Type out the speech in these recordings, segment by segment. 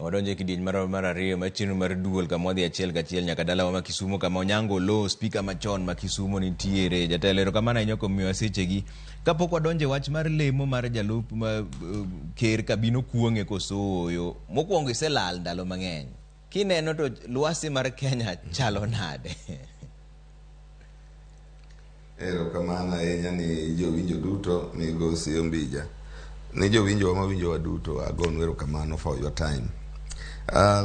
Wadonjo e kidieny mar ariyo mar chenro mar duol kama wadhi achiel kachiel nyaka dalawa ma Kisumo kama Onyango Oloo, spika machon ma Kisumo nitiere. Jatelo, erokamano ahinya kuom miyowa sechegi. Kapok wadonjo e wach mar lemo mar jalup ma, ker kabino kuong'e koso ooyo, mokwongo iselal ndalo mang'eny. Kineno to lwasi mar Kenya chalo nade? Erokamano ahinya ni jowinjo duto migosi Ombija. Ni jowinjowa mawinjowa duto agonu erokamano for your time.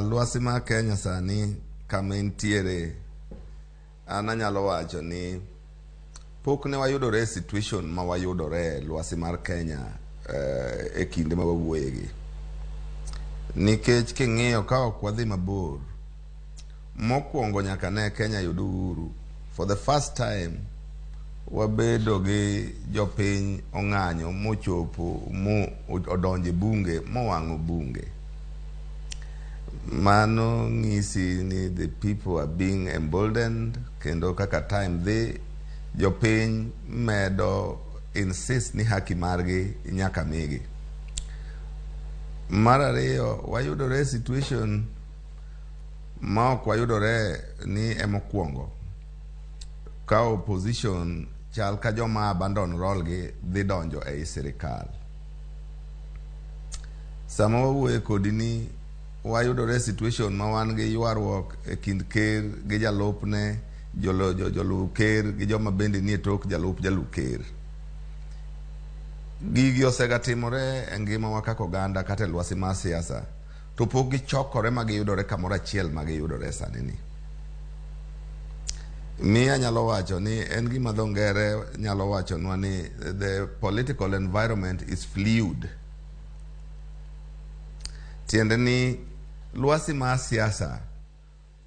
Lwasi mar Kenya sani kama entiere an anyalo wacho ni pok ne wayudore e situation ma wayudore e lwasi mar Kenya e kinde ma wawuoyegi. Nikech king'iyo ka ok wadhi mabor, mokwongo nyaka ne Kenya yud uhuru, for the first time wabedo gi jopiny ong'anyo mochopo mo odonjo e bunge mowang'o bunge. Mano ng'isi ni the people are being emboldened kendo kaka time dhi jopiny medo insist ni haki margi nyaka migi. Mar ariyo, wayudore e situation ma ok wayudore ni emokwongo ka opposition chal ka joma abandon role gi dhi donjo ei sirikal. Sama wawuoye kodi ni wayudore e situation ma wan gi ywaruok e kind ker gi jalupne, jolup ker gi joma bende nie tok jalup jalup ker. Gigi osegatimore e ngimawa kaka oganda kata e lwasi mar siasa to pok gichokore ma giyudore kamoro achiel ma giyudore sani ni. Mi anyalo wacho ni en gima dho ngere nyalo wachonwa ni the political environment is fluid. Tiende ni lwasi mar siasa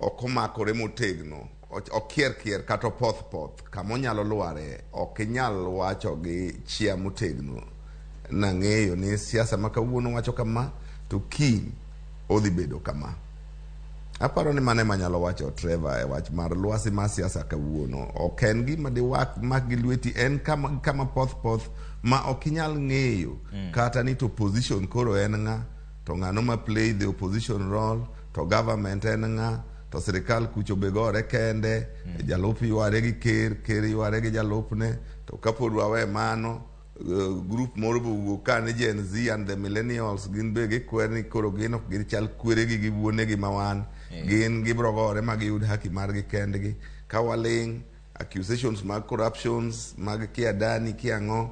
ok omakore motegno, okier kier kata opoth poth, kama onyalo lware ok inyal wacho gi chia motegno nang'eyo ni siasa ma kawuono wacho kama to kiny odhi bedo kama. Aparo ni mano ema anyalo wacho Trevor e wach mar lwasi mar siasa kawuono. Ok en gima diwak mak gi lweti, en kama, kama poth poth ma ok inyal ng'eyo kata ni to opposition koro en ng'a, to ng'ano ma play the opposition role, to government en ng'a, to sirikal kucho be gore kende, jalup yware gi ker, ker yware gi jalupne, to kapod wawe mano, group moro be owuok ka ni Gen Z and the millennials gin be gikwer ni koro gin ok gichal kweregi gi wuonegi ma wan, gin gibro gore ma giyud haki margi kendgi. Ka waling', accusations mag corruptions mag kia dani kia ang'o,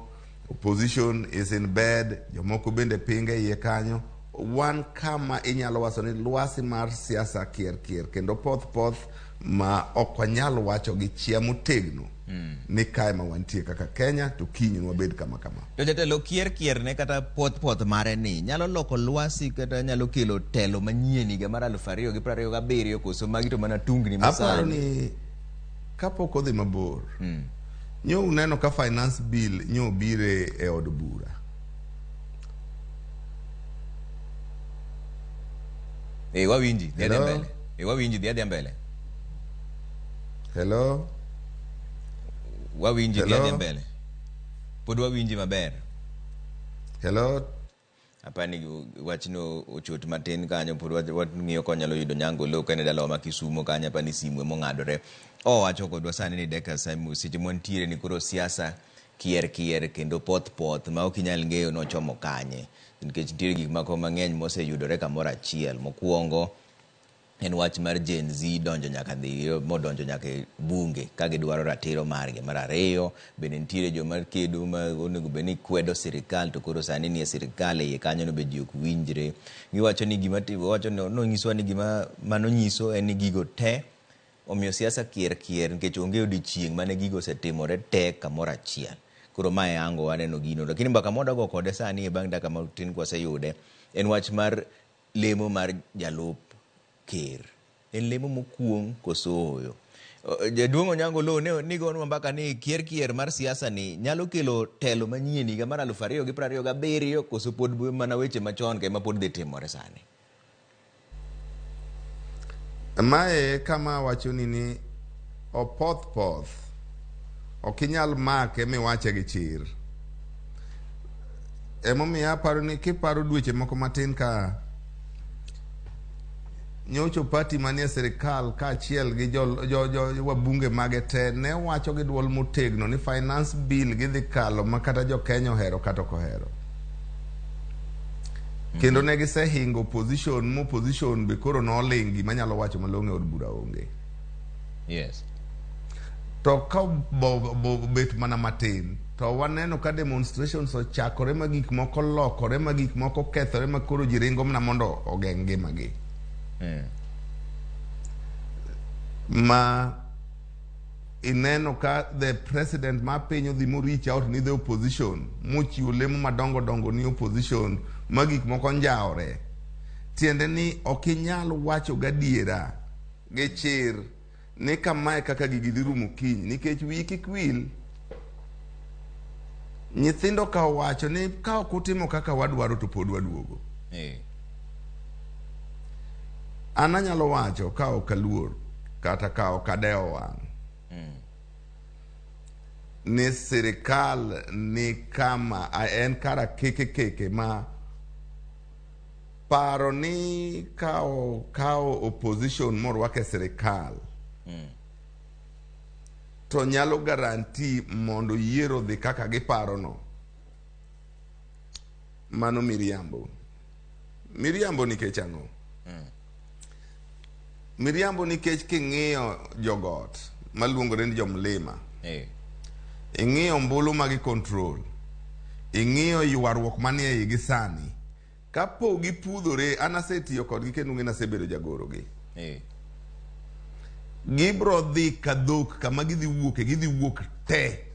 opposition is in bed, jomoko bende pinge iye kanyo. Wan kama inyalo wacho ni lwasi mar siasa kier kier kendo poth poth ma ok wanyal wacho gi chia motegno ni kae ma wantie kaka Kenya to kiny nwabed kama kama. To jatelo kier kier ne kata poth poth mare ni nyalo loko lwasi kata nyalo kelo telo manyien higa mar 2027 koso magi to mana tungni Aparo masani. ni kapok odhi mabor, nyo uneno ka finance bill nyo obire e od bura. Wawinji, dhi adhiya Hello? mbele. Wawinji, dhi adhiya mbele. Hello? Wawinji, dhi Hello? adhiya mbele. Pod wawinji maber. Hello? Apani wachno ochot matin kanyo, pod wang'iyo ka wanyalo yudo Onyango Oloo ka en e dalawa ma Kisumo kanyo, apani simu emong'adore. Owacho kodwa sani ni dakika seche mwantiere ni koro siasa kier kier kendo poth poth ma ok inyal ng'eyo nochomo kanye. Nikech nitiere gik moko mang'eny moseyudore kamoro achiel. Mokwongo en wach mar Gen Z donjo nyaka dhi modonjo nyaka e bunge ka gidwaro ratiro margi. Mar ariyo bende nitiere joma kedo ma onego bed ni kwedo sirikal to koro sani nie sirikal e iye kanyo no be ji ok winjre. Giwacho ni gima wacho nonyiswa ni gima mano nyiso en ni gigo te omiyo siasa kier kier nikech onge odiochieng' mane gigo osetimore te kamoro achiel. Koro mae ango waneno gino. Lakini mbaka mwadwa kode sani e bang' dakika matin kwaseyude en wach mar lemo mar jalup ker. En lemo mokuong' koso ooyo? Jaduong' Onyango Oloo ne nigonwa mbaka ni kier kier mar siasa ni nyalo kelo telo manyien higa mar 2027 koso pod mana weche machon ka ema pod dhi timore sani. Mae kama awachoni ni opoth poth ok inyal make miwache gi chir. Emomiyo aparo ni kiparo dweche moko matin ka Nyocho party manie sirikal kaachiel gi jo wabunge mage te ne wacho gi duol motegno ni finance bill gidhi kalo ma kata jo Kenya ohero kata ok ohero. Kendo ne gisehingo opposition mo opposition be koro noling' gima nyalo wacho malong'o e od bura onge. To ka bet mana matin to waneno ka demonstrations ochakore ma gik moko lokore ma gik moko kethore ma koro ji ringo mana mondo ogeng' ngimagi. Ma ineno ka the president ma piny odhi mo reach out ni the opposition mochiwo lemo madongo dongo ni opposition ma gik moko njawore. Tiende ni ok inyal wacho gadiera gi chir ni kamae kaka gigi dhi rumo kiny nikech wiyi kik wil. Nyithindo ka owacho ni ka ok utimo kaka wadwaro to pod waduogo. An anyalo wacho ka ok aluor kata ka ok adewo wang' ni sirikal ni kama en kara keke keke ma paro ni ka okawo opposition morwake e sirikal to nyalo guarantee mondo yiero odhi kaka giparo no. Mano miriambo. Miriambo nikech ang'o? Miriambo nikech king'iyo jogot maluongore ni jomlima, ing'iyo ombulu ma gi control, ing'iyo ywaruok manie igi sani, kapo gipudhore, an asetiyo kodgi kendo ng'e nasebedo jagoro gi. Gibro dhi ka dhok kama gidhi wuoke, gidhi wuok te.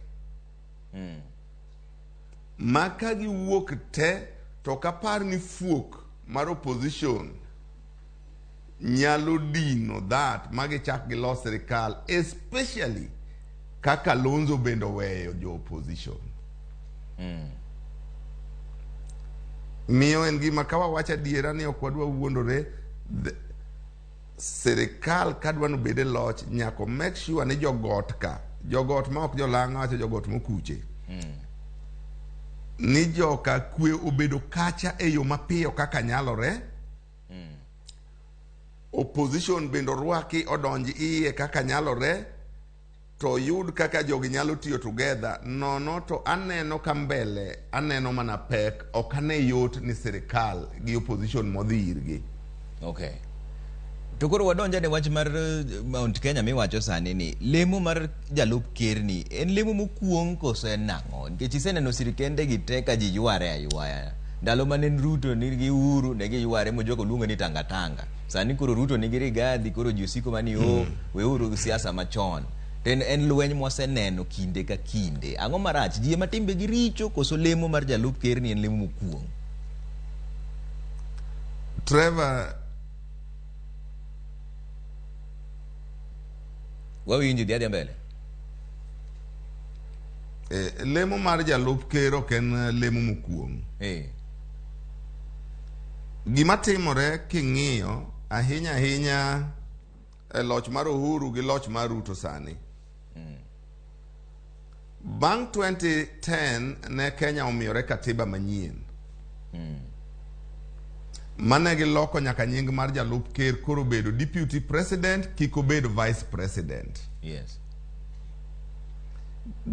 Ma ka giwuok te, to ok apar ni fuok mar opposition nyalo dino that ma gichak gilos sirikal, especially ka Kalonzo bende oweyo jo opposition. Miyo en gima ka wawacho adiera ni ok wadwa wuondore, sirikal kadwa nobed e loch nyaka make sure ni jogot ka, jogot ma ok jolang'o wacho jogot mokuche, ni joka kwe obedo kacha e yo mapiyo kaka nyalore. Opposition bende orwaki odonj iye kaka nyalore to yud kaka jogi nyalo tiyo together. Nono to aneno ka mbele aneno mana pek, ok ane yot ni sirikal gi opposition modhi irgi. Okay. To koro wadonjo ne wach mar Mount Kenya miwacho sani ni lemo mar jalup ker ni en lemo mokuong' koso en nang'o? Nikech iseneno sirikende gi te ka ji yware aywaya. Ndalo mane en Ruto nigi Uhuru ne giyware mojogo luonge ni tanga tanga. Sani koro Ruto nigi Rigathi koro ji osiko mani o weuru siasa machon. To en lweny mwaseneno kinde ka kinde. Ang'o marach? Ji ema timbegi richo koso lemo mar jalup ker ni en lemo mokuong'? Trevor, Wawinji, dhi adhiya mbele. Lemo mar jalup ker ok en lemo mokuong'. Gima timore king'iyo ahinya ahinya e loch mar Uhuru gi loch mar Ruto sani. Bang' 2010 ne Kenya omiyore katiba manyien. Mane giloko nyaka nying mar jalup ker koro bedo deputy president kik obed vice president.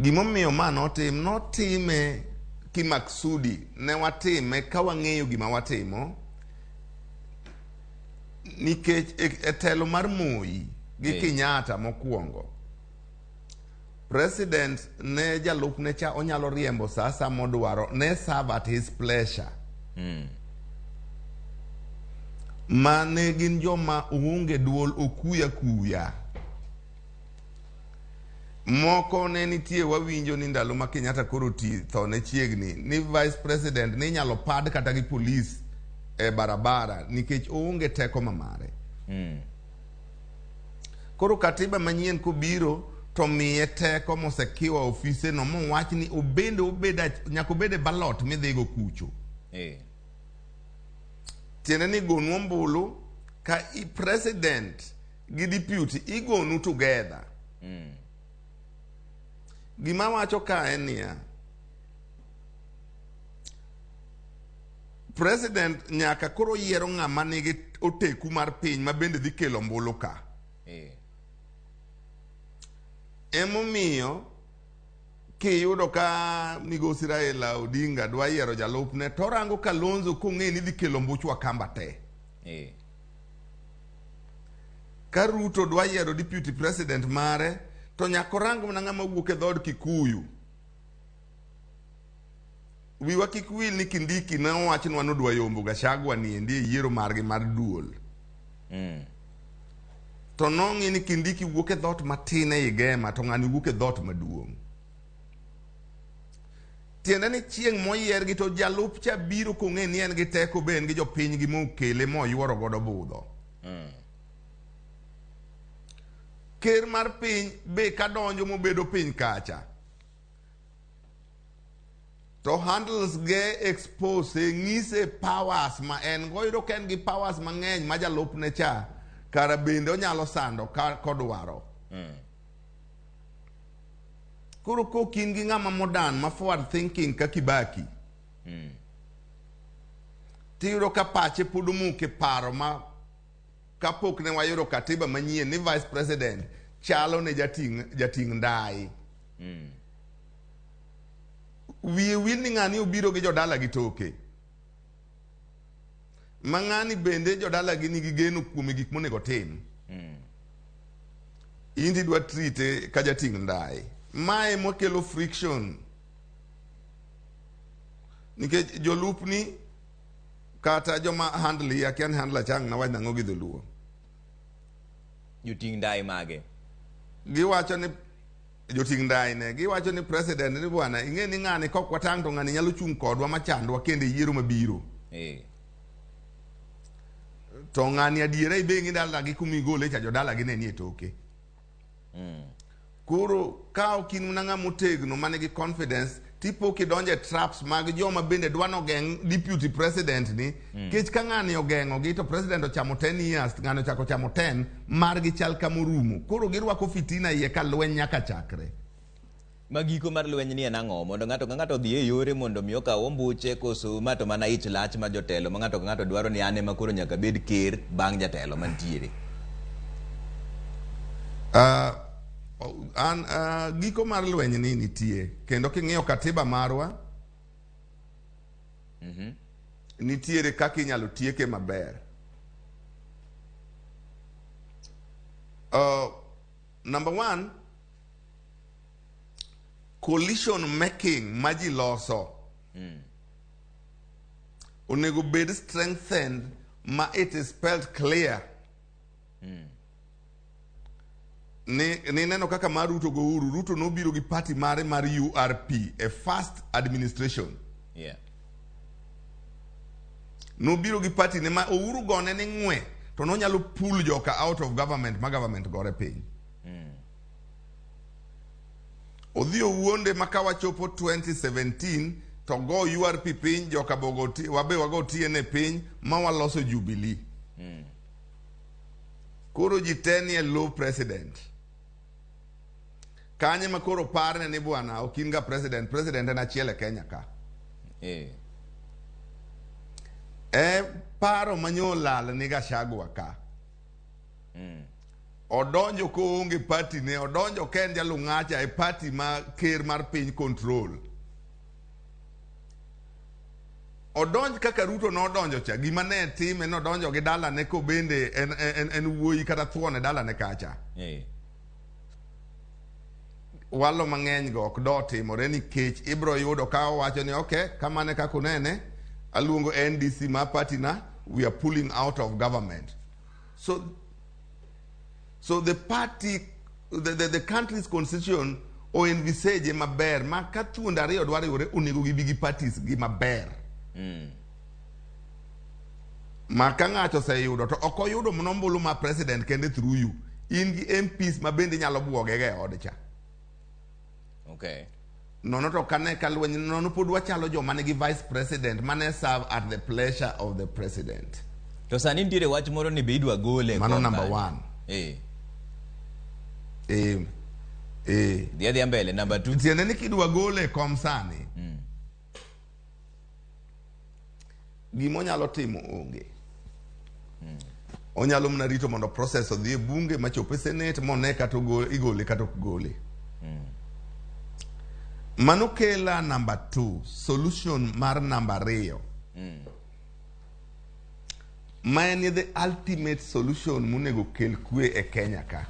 Gimomiyo ma notim, notime kimaksudi, ne watime ka wang'eyo gima watimo, nikech e telo mar Moi gi Kenyatta mokwongo, president ne jalupne cha onyalo riembo sa asaya modwaro, ne serve at his pleasure. Ma ne gin joma onge duol okuya kuya. Moko ne nitie wawinjo ni ndalo ma Kenyatta koro ti tho ne chiegni ni vice president ne inyalo pad kata gi polis e barabara nikech oonge teko mamare. Koro katiba manyien kobiro to miye teko mosekiwa ofise no mowach ni obende obed nyaka obed e ballot midhigo kucho. Tiende ni gonu ombulu ka i president gi deputy igonu together. Gima wacho ka en niya, President nyaka koro yiero ng'ama nigi oteku mar piny ma bende dhi kelo ombulu ka. Emomiyo kiyudo ka migosi Raila Odinga dwa yiero jalupne to orango Kalonzo kong'e ni dhi kelo mbuch Wakamba te. Ka Ruto dwa yiero deputy president mare to nyaka orang mana ng'ama wuok e dhood Kikuyu. Wiwa kik wil ni Kindiki ne owachnwa ni odwa yombo Gachagua niendi e yiero margi mar duol. To nong'i ni Kindiki wuok e dhoot matin ei Gema to ng'ani wuok e dhoot maduong'. Tiende ni chieng' moyiergi to jalup cha biro kong'e ni en gi teko be en gi jopinygi mokele moyuoro godo budho. Ker mar piny be kadonjo mobedo piny kacha to handles ge expose ng'ise powers ma en go yudo ka en gi powers mang'eny ma jalupne cha kara bende onyalo sando ka kodwaro. Koro kok in gi ng'ama modern ma forward thinking ka Kibaki, tiyudo ka pache pod omoke paro ma kapok ne wayudo katiba manyien ni vice president chalo ne jating' ndai. Wiye wil ni ng'ani obiro gi jodala gi toke. Ma ng'ani bende jodala gi nigi geno kuome gik monego otim. In tidwa treat ka jating' ndai. Mae makelo friction. Nikech jolupni kata joma handle akia ni handle chang' nawach nang'o gi dholuo. Joting' ndai mage? Giwacho ni joting' ndai ne giwacho ni president ni bwana ing'e ni ng'ani kok watang' to ng'ani nyalo chung' kodwa machandwa kendo e yiero mabiro. To ng'ani adiera ibe ing'i dalagi kumigole cha jodalagi ne nie toke. Koro ka ok in mana ng'ama otegno man gi confidence tipo kidonjo e traps mag joma bende dwa nogeng' deputy president ni kech ka ng'ani ogeng'o gi to president ochamo 10 years ng'ani ochako chamo 10 margi chal kamorumo koro girwako fitina iye ka lweny nyaka chakre. Magiko mar lweny ni en ang'o? Mondo ng'ato ka ng'ato odhi e yore mondo mi okaw ombuche koso ma to mana ich lach ma jotelo ma ng'ato ka ng'ato dwaro ni an ema koro nyaka bed ker bang' jatelo mantiere. An giko mar lweny ni nitie kendo king'iyo katiba marwa nitiere kaka inyalo tieke maber. Number one, coalition making ma ji loso onego bed strengthened ma it is spelled clear ni nineno kaka mar Ruto go Uhuru Ruto nobiro gi party mare mar URP e first administration nobiro gi party ne ma Uhuru gone ni ng'we to nonyalo pull joka out of government ma government gore piny odhi owuonde ma ka wachopo 2017 to go URP piny joka bogo wabe wago TNA piny ma waloso Jubilee koro ji te nie low president kanye ma koro parne ni bwana ok in ga president president en achiel e Kenya ka e paro manyo lal ni Gachagua ka odonjo koonge party ne odonjo ka en jalung'acha e party ma ker mar piny control odonj kaka Ruto nodonjo cha gima ne time nodonjo gi dalane kobende en wuoyi kata thuon e dalane kacha walo mang'eny go ok do timore nikech ibro yudo ka owacho ni okay kamano e kaka unene aluongo NDC ma party na we are pulling out of government so the party the country's constitution o envisage maber ma ka thuonde ariyo dwa riwore onego gibi gi parties gi maber ma ka ng'ato oseyudo to ok oyudo mana ombulu ma president kende through you in gi MPs ma bende inyalo buoge ga e od cha Nono to kane ka lweny nono pod wachalo joma nigi vice president mane serve at the pleasure of the president. To sani nitiere wach moro ni be idwa gole e Mano kom number kanyo. one. Dhi adhiya mbele number 2. Tiende ni kidwa gole e kom sani. Gima onyalo timo onge. Onyalo mana rito mondo process odhi e bunge machop e senate mone kata igole kata ok gole. Mano kela number 2, solution mar namba 2. Ma en the ultimate solution monego kel kwe e Kenya ka.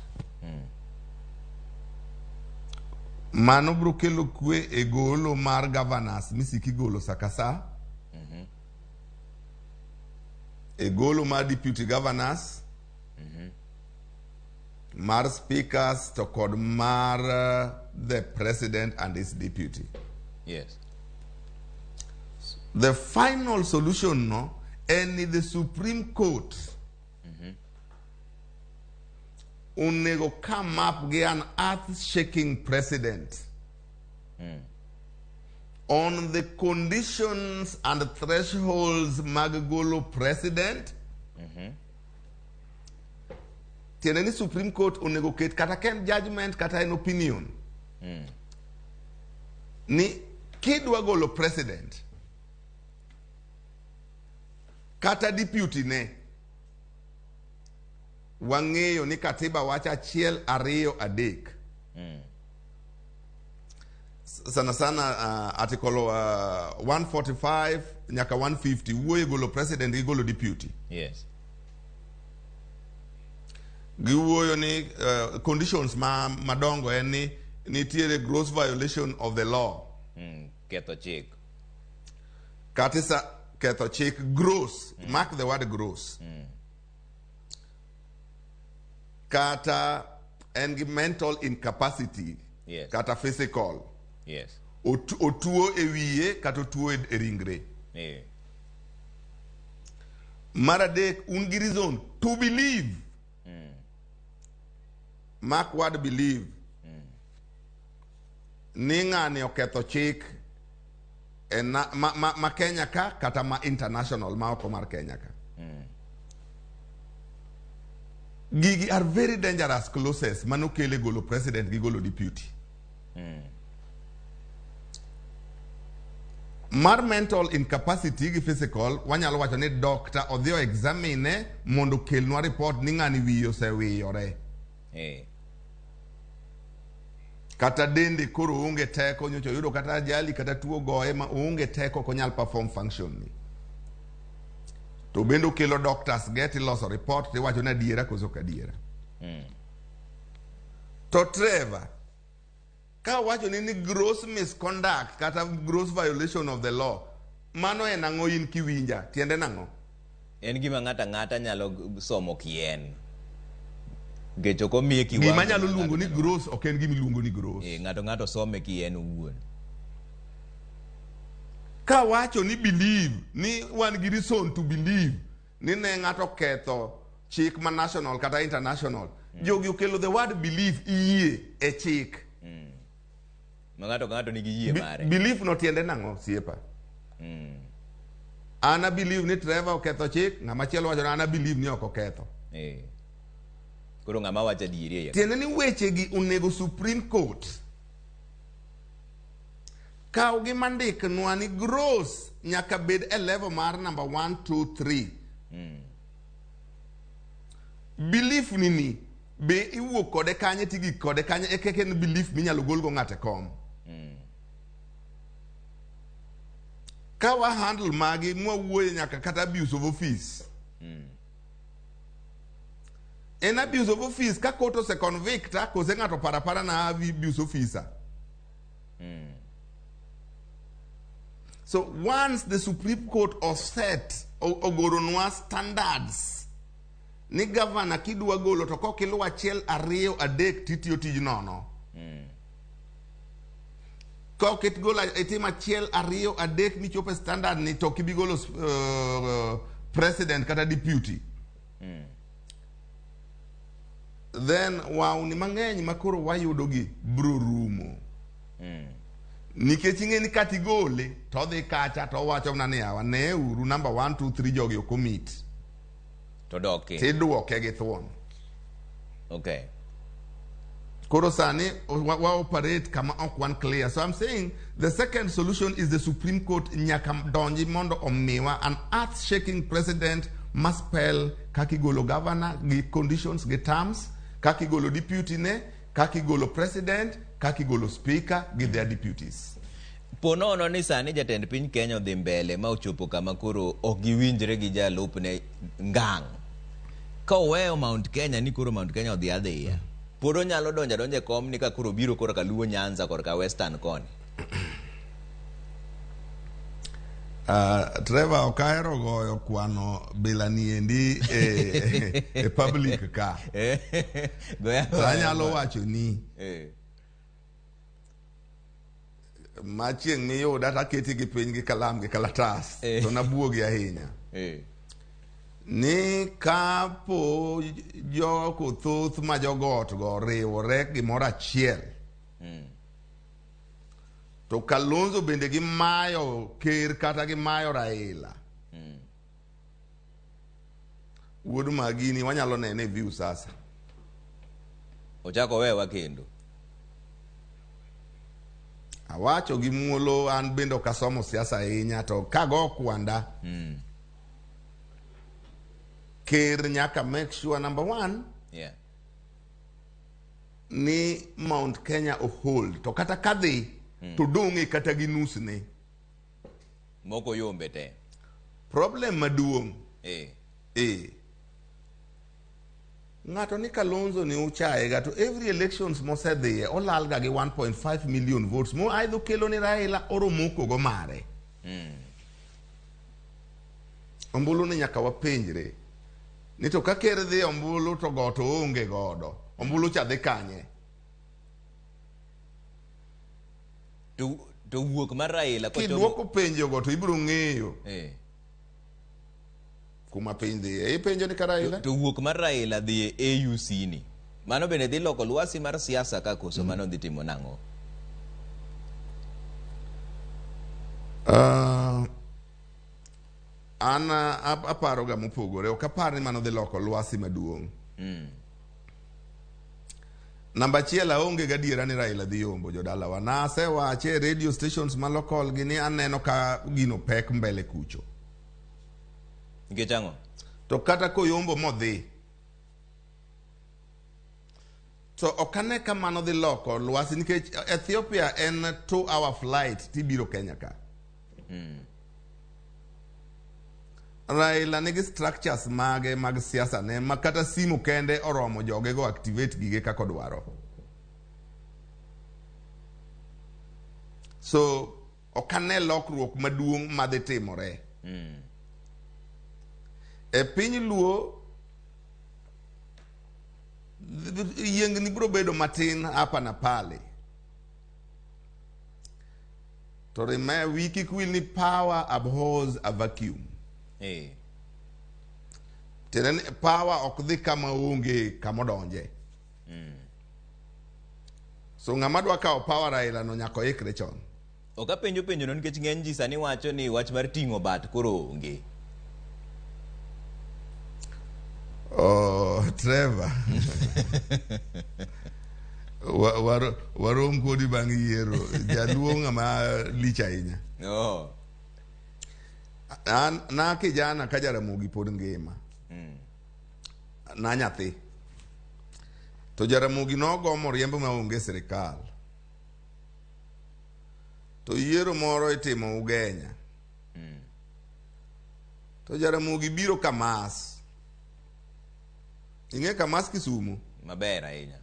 Mano biro kelo kwe e golo mar governors misiki golo sa ka sa. E golo mar deputy governors, mar speakers to kod mar the president and his deputy. Yes. The final solution no en ni the Supreme Court onego come up gi an earth shaking precedent on the conditions and thresholds mag golo president. Tiende ni Supreme Court onego ket kata ka en judgment kata en opinion ni kidwa golo president kata deputy ne, wang'eyo ni katiba wacho 1, 2, 3. Sana sana article 145 nyaka 150 wuoyo golo president gi golo deputy. Yes. Giwuoyo ni conditions ma madongo en ni nitiere gross violation of the law. Ketho chik. Kata sa ketho chik gross, mark the word gross. Kata en gi mental incapacity. Yes. Kata physical. Yes. Otuo e wiye kata otuo e ringre. Yeah. Mar adek, un gi reason to believe. Mark word believe. Ni ng'ani oketho chik e na, ma Kenya ka kata ma international ma oko mar Kenya ka. Gigi are very dangerous clauses manokele golo president gi golo deputy. Mar mental incapacity gi physical, wanyalo wacho ni doctor odhi o examine mondo okelnwa report ni ng'ani wiye osewiyore. Kata dende koro onge teko, nyocha oyudo kata ajali kata tuo goye ma onge teko, ok onyal perform function ni. To bende okelo doctors get iloso report tiwacho ni adiera koso ok adiera. To Trevor, ka wacho ni gross misconduct kata gross violation of the law, mano en ang'o in kiwinja? Tiende nang'o? En gima ng'ato ang'ata nyalo somo kien. Nikech ok omiye kiwango Gima nyalo ma luongo ni ng'ato gross ok en gima iluongo ni gross. Ng'ato ng'ato some kien owuon. Ka wacho ni believe, ni wan gi reason to believe ni ne ng'ato ketho chik ma national kata international. Jogi okelo the word believe, iyie e chik. Ma ng'ato ka ng'ato nigi yie mare. Belief no tiende nang'o, siepa? An a believe ni Trevor oketho chik, ng'ama chielo wacho ni an a believe ni ok oketho. Koro ng'ama wacho adieri e iye. Tiende ni wechegi onego Supreme Court kaw gi mandiknwa ni gross nyaka bed e level mar number 1, 2, 3. Belief ni ni be iwuok kode kanye tigik kode kanye e kaka en belief minyalo golgo ng'ato e kom. Ka wa handle magi mwawuoye nyaka kata abuse of office. En abuse of office ka court ose convict kose ng'ato parapara na abuse officer. So once the Supreme Court oset ogoronwa standards ni governor kidwa golo to kok iluw 1, 2, 3 titiyo tij nono. Kok igolo itim 1, 2, 3 michopo e standard ni to ok ibi golo president kata deputy. Then wawni mang'eny makoro wayudo gi bro rumo. Nikech ing'e ni kata igole to odhi kacha to owacho mana ni yawa ne uru number 1, 2, 3 jogi ok omit. To doki. Tidwoke gi thuon. Okay. Koro sani wa operate kama ok wan clear. So I'm saying the second solution is the Supreme Court nyaka donji mondo omiwa an earth shaking president ma spell kaka igolo governor gi conditions gi terms, kaka igolo deputy ne, kaka igolo president, kaka igolo speaker gi their deputies. Po nono ni sani jatend piny Kenya odhi mbele ma ochopo kama koro ok giwinjre gi jalupne ngang'. Ka oweyo Mount Kenya ni koro Mount Kenya odhi adhiya, pod onyalo donjo adonja e kom ni ka koro obiro korka Luo Nyanza korka Western koni. Trevor ok ahero goyo kwano bila niendi e public ka. Goya To anyalo wacho ni ma chieng' miyuda taketi gi piny gi kalam gi kalatas to nabuogi ahinya. Ni kapo joko thoth ma jogot go riwore gimoro achiel to Kalonzo bende gimayo ker kata gimayo Raila. Wuod magini wanyalo nene e view sasa. Ochako owewa kendo. Awacho gi muolo an bende ok asomo siasa ahinya to kago kwanda ker nyaka make sure number one ni Mount Kenya ohold to kata kadhi to dong'e kata gi nus ne. Moko yombe te. Problem maduong' Ng'ato ni Kalonzo ni uchaye ga to every elections mosedhiye olal ga gi 1.5 million votes mo either kelo ni Raila oromoko go mare. Ombulu ni nyaka wapenjre ni to ka ker dhi ombulu to got oonge godo ombulu cha dhi kanye? To wuok mar Raila kochomo Kiduoko penjo go to ibiro ng'eyo kuma piny dhiye. Ipenjo ni ka Raila? To wuok mar Raila dhi e AUC ni. Mano bende dhi loko lwasi mar siasa ka koso mano dhi timo nang'o? An aparo ga mopogore. Ok apar ni mano dhi loko lwasi maduong'. Namba achiel aonge gadiera ni Raila dhi yombo jodalawa. Nasewache e radio stations ma local gi ni aneno ka gino pek mbele kucho. Nikech ang'o? To kata koyombo modhi to ok ane ka mano dhi loko lwasi nikech Ethiopia en 2 hour flight tibiro Kenya ka. Raila nigi structures mage mag siasa ne ma kata simu kende oromo joge go activate gige kaka odwaro. So ok ane lokruok maduong' madhi timore. E piny Luo yiengni biro bedo matin hapa na pale. To rime wi kik wil ni power abhors a vacuum. Tiende ni power ok dhi kama onge kama odonje. So ng'ama dwa kawo power Raila no nyaka oikre chon. Ok apenjo penjo no nikech ng'eny ji sani wacho ni wach mar ting'o bat koro onge. Oh, Trevor. Warom kodi bang' yiero. Jaluo ng'ama lich ahinya. An na kijana ka Jaramogi pod ngima. Na nyathi. To Jaramogi nogomo riembo maonge sirikal. To yiero moro itimo Ugenya. To Jaramogi biro Kamas. Ing'e Kamas Kisumu? Maber ahinya.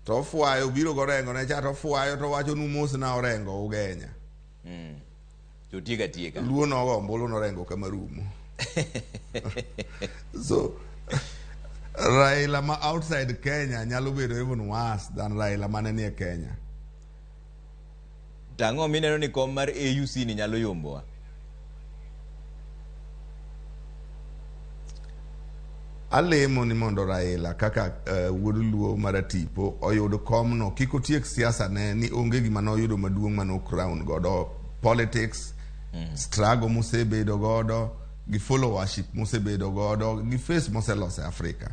To ofwayo biro gorengo ne cha to ofwayo to wacho nu mos na orengo Ugenya. To tieka tieka. Luo nogo ombulu norengo kama rumo. So Raila ma outside Kenya nyalo bedo even worse than Raila mane nie Kenya. To ang'o mineno ni kom mar AUC ni nyalo yombowa? Alemo ni mondo Raila kaka wuod Luo maratipo oyud komno kik otiek siasa ne ni onge gima noyudo maduong' mano crown godo politics struggle mosebedo godo gi followership mosebedo godo gi face moseloso e Afrika.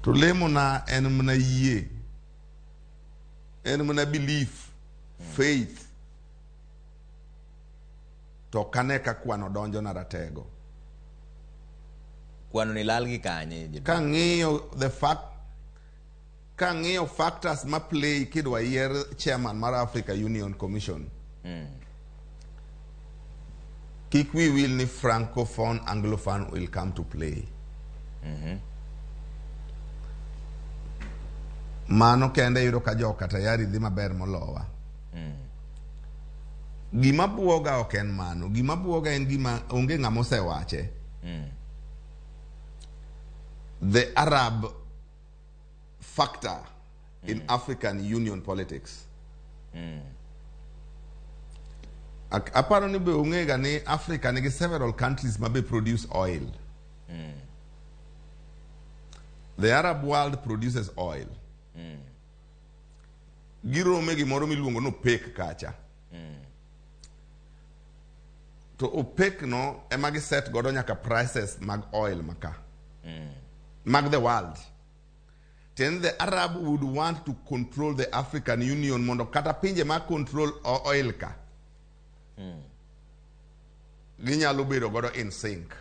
To lemona en mana yie, en mana belief, faith. To ok ane ka kwano donjo na ratego. Kwano ni lal gi kanye? Kang'iyo the fact, kang'iyo factors ma play kidwa yier chairman mar Africa Union Commission. Kik wi wil ni Francophone, Anglophone will come to play. Mano kende yudo ka joka tayari dhi maber molowa. Gima buoga ok en mano. Gima buoga en gima onge ng'ama osewache. The Arab factor in African Union politics. Aparo ni be ung'ega ni Africa nigi several countries ma be produce oil. The Arab world produces oil. Girome gimoro miluongo ni OPEC kacha. To OPEC no ema giset godo nyaka prices mag oil maka. Mag the world. Then the Arab would want to control the African Union mondo kata pinje ma control oil ka. Ginyalo bedo godo in sync.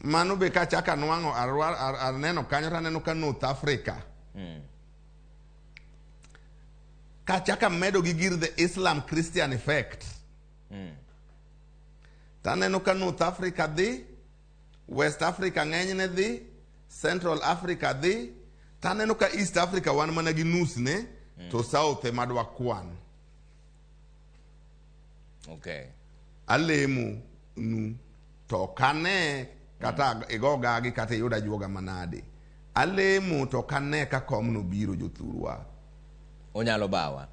Mano be kachako anwang'o aneno kanyo to aneno ka North Africa. Kachako amedo gi gir the Islam Christian effect. To aneno ka North Africa dhi, West Africa ng'enyne dhi, Central Africa dhi, to aneno ka East Africa wan mana gi nus ne, to South ema dwa kwan. Alemo nu to ok ane kata igo gagi kata iyud ajuoga manade. Alemo to ok ane ka komno biro jothurwa. Onyalo bawa.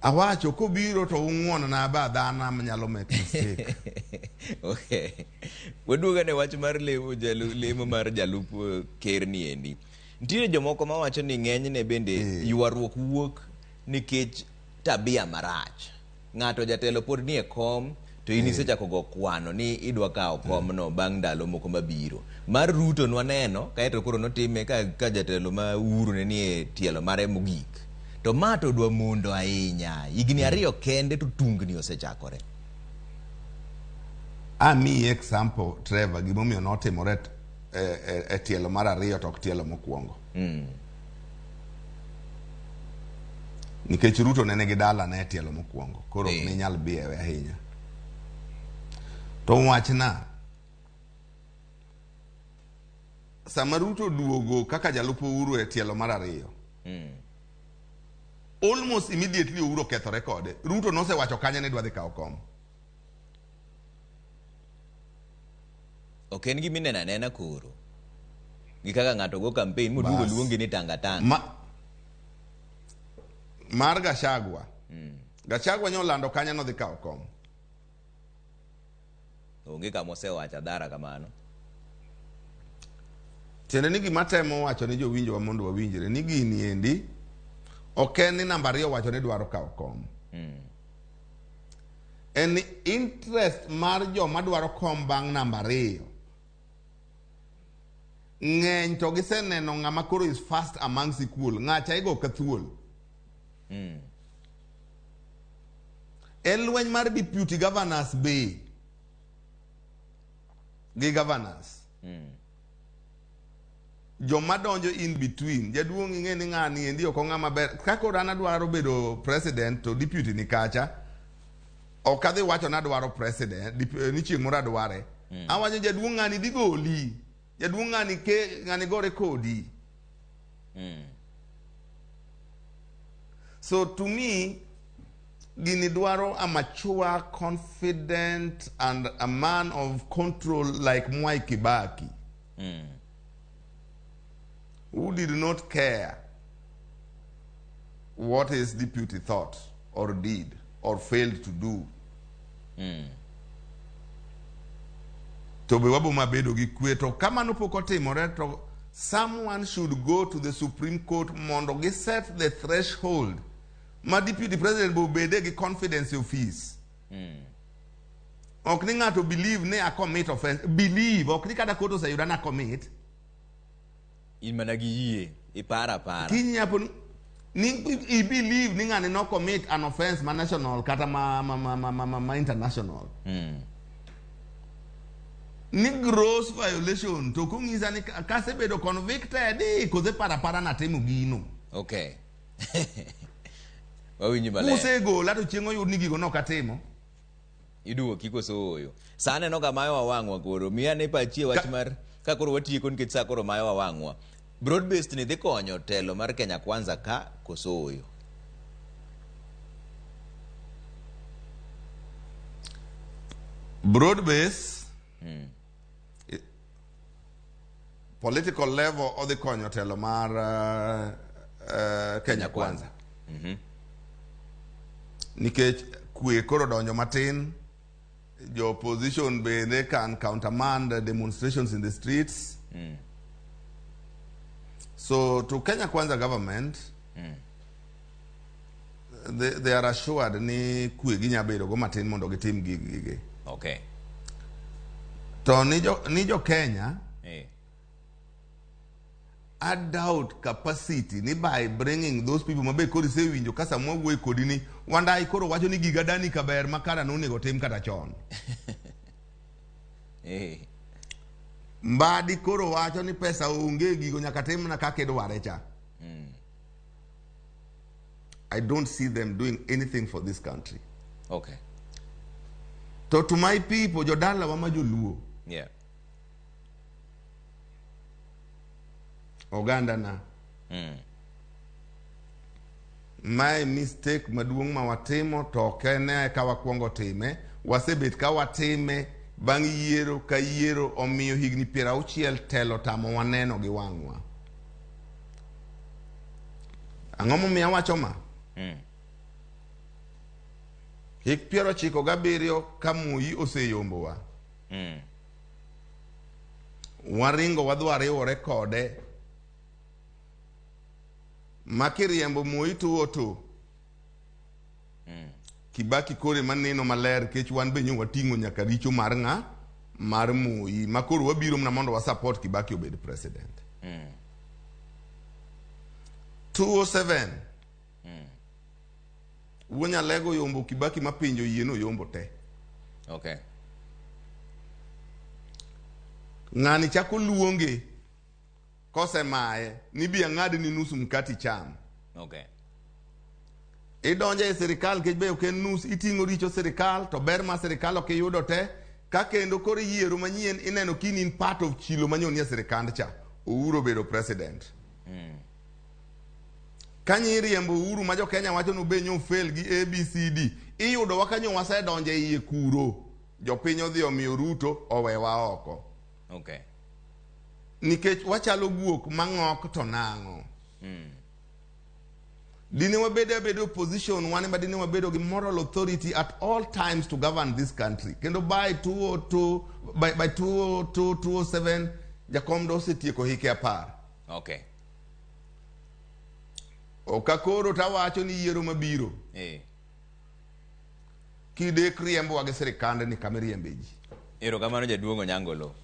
Awacho kobiro to ung'uon na ba dhana manyalo make mistake. Okay. Waduogo ne wach mar lemo, lemo mar jalup ker ni endi. Nitiere jomoko mawacho ni ng'enyne bende ywaruok wuok nikech tabia marach. Ng'ato jatelo pod nie kom to in isechako go kwano ni idwa kawo komno bang' ndalo moko mabiro. Mar Ruto nwaneno kaeto koro notime ka jatelo ma Uhuru ne nie tielo mare mogik. To ma to dwa mondo ahinya. Higni 2 kende to tungni osechakore. Amiyi example Trevor gimomiyo notimore e tielo mar 2 to ok tielo mokwongo. Nikech Ruto ne nigi dalane e tielo mokwongo, koro ok ne nyal biewe ahinya. To wachna, sama Ruto duogo kaka jalup Uhuru e tielo mar 2, almost immediately Uhuru okethore kode. Ruto nosewacho kanye ni dwa dhi kawo kom. Ok en gima ineno anena koro. Gi kaka ng'ato go campaign moduogo luongi ni tanga tanga. Mar Gachagua. Gachagua nyolando kanye nodhi kawo kom. Onge kama osewacho adhara kamano. Tiende ni gima temo wacho ni jowinjowa mondo wawinjre ni gini endi ok en ni namba 2 wacho ni dwaro kawo kom. En ni interest mar joma dwaro kom bang' namba 2 ng'eny to giseneno ng'ama koro is first amongst equal, ng'acha igo ka thuol. En lweny mar deputy governors be gi governors. Joma donjo in between, jaduong' ing'e ni ng'ani endi ok ong'ama ber. Ka koro an adwaro bedo president to deputy ni kacha, ok adhi wacho ni adwaro president, ni chieng' moro adware. Awacho jaduong' ng'ani dhi goli, jaduong' ng'ani ke ng'ani gore kodi. So to me, gini dwaro a mature, confident and a man of control like Mwai Kibaki. Who did not care what his deputy thought or did or failed to do. To be wabo mabedo gi kwe to kamano pok otimore to someone should go to the Supreme Court mondo gi set the threshold ma deputy president bo bede gi confidence office. Ok ni ng'ato believe ni a commit offense. Believe, ok ni kata court oseyuda na commit. In mana gi yie, iparo apara. Kiny nyapo ni i believe ni ng'ani no commit an offense ma national kata ma international. Ni gross violation to kong'isa ni kasebedo convicted kose para para natimo gino. Okay. Wawinji maler. Kusegola to chieng' oyud ni gigo nok atimo. Iduoki koso ooyo. Sa aneno ka mayo wawang'wa koro. Miya ne pachie wach mar ka koro watieko nikech sa koro mayo wawang'wa. Broad based ni dhi konyo telo mar Kenya Kwanza ka koso ooyo. Broad base political level odhi konyo telo mar Kenya Kwanza. Nikech kwe koro donjo matin, jo opposition bende can countermand demonstrations in the streets. So to Kenya Kwanza government, they are assured ni kwe ginya bedo go matin mondo gitim gigi. Okay. To ni jo Kenya, I doubt capacity ni by bringing those people mabe koro isewinjo ka sama wawuoyo kodi ni Wandai koro wacho ni giga dani kaber ma kara nonego tim kata chon. Mbadi koro wacho ni pesa onge gigo nyaka tim na kaka idware cha. I don't see them doing anything for this country. Okay. To my people, jodala wa ma joluo. Yeah. Oganda na. My mistake maduong' ma watimo to ok en ka wakwongo time, wasebet ka watime bang' yiero ka yiero omiyo higni 60 telo tamo waneno gi wang'wa. Ang'o momiyo awacho ma? Hik 97 ka Moi oseyombowa. Waringo wadhi wariwore kode. Makiriembo Moi 202. Kibaki kore maneno maler kech wan be nyo wating'o nyaka richo mar ng'a? Mar Moi. Ma koro wabiro mana mondo wa support Kibaki obed president. 207. Wuo Nyalego yombo Kibaki ma pinjo yie no yombo te. Okay. Ng'ani chako luonge kosemaye ni bi ang'ad ni nusu mkati cham. Okay. Idonje e sirikal kech be ok en nus, iting'o richo sirikal to ber ma sirikal ok iyudo te. Ka kendo koro yiero manyien ineno kini in part of chilo manyoni e sirikand cha. Uhuru obedo president. Kanyo iriembo Uhuru ma jo Kenya wacho ni be nyo fail gi ABCD. Iyudo wa kanyo wasedonje iye kuro. Jopiny odhi omiyo Ruto owewa oko. Okay. Nikech wachalo guok mang'ok to nang'o. Dine wabedo abedo opposition, wan ema dine wabedo gi moral authority at all times to govern this country. Kendo by 202, by 202, 207, Jakom do osetieko hike 10. Okay. Okakoro tawacho ni yiero mabiro. Kidek riembo gi sirikande ni kama iriembe ji. Erokamano jaduong' Onyango Lo.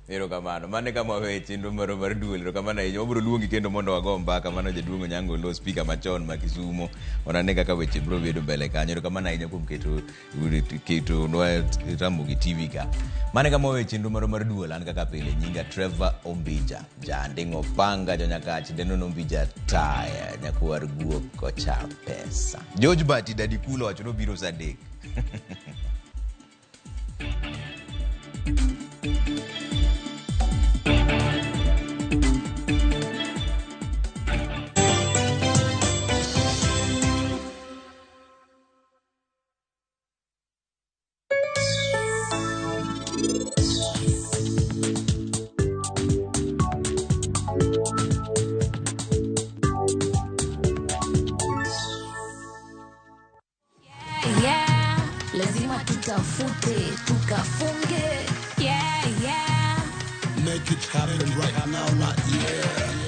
Erokamano. Mano e kama waweyo chenro marwa mar duol. Erokamano ahinya. Wabiro luongi kendo mondo wago mbaka. Mano jaduong' Onyango Lo, speaker machon ma Kisumo. Wanane kaka weche biro bedo mbele kanyo. Erokamano ahinya kuom ketonwa Ramogi TV ka. Mano e kama waweyo chenro marwa mar duol. An kaka pile nyinga Trevor Ombija. Janding'o panga jonyakach deno Ombija taya nyakwar guok kocha pesa. George Bati Daddy Kulo wacho nobiro saa 3. Yeah, lazima tutafute tukafunge. Yeah, yeah. Make it happen right now, not yeah.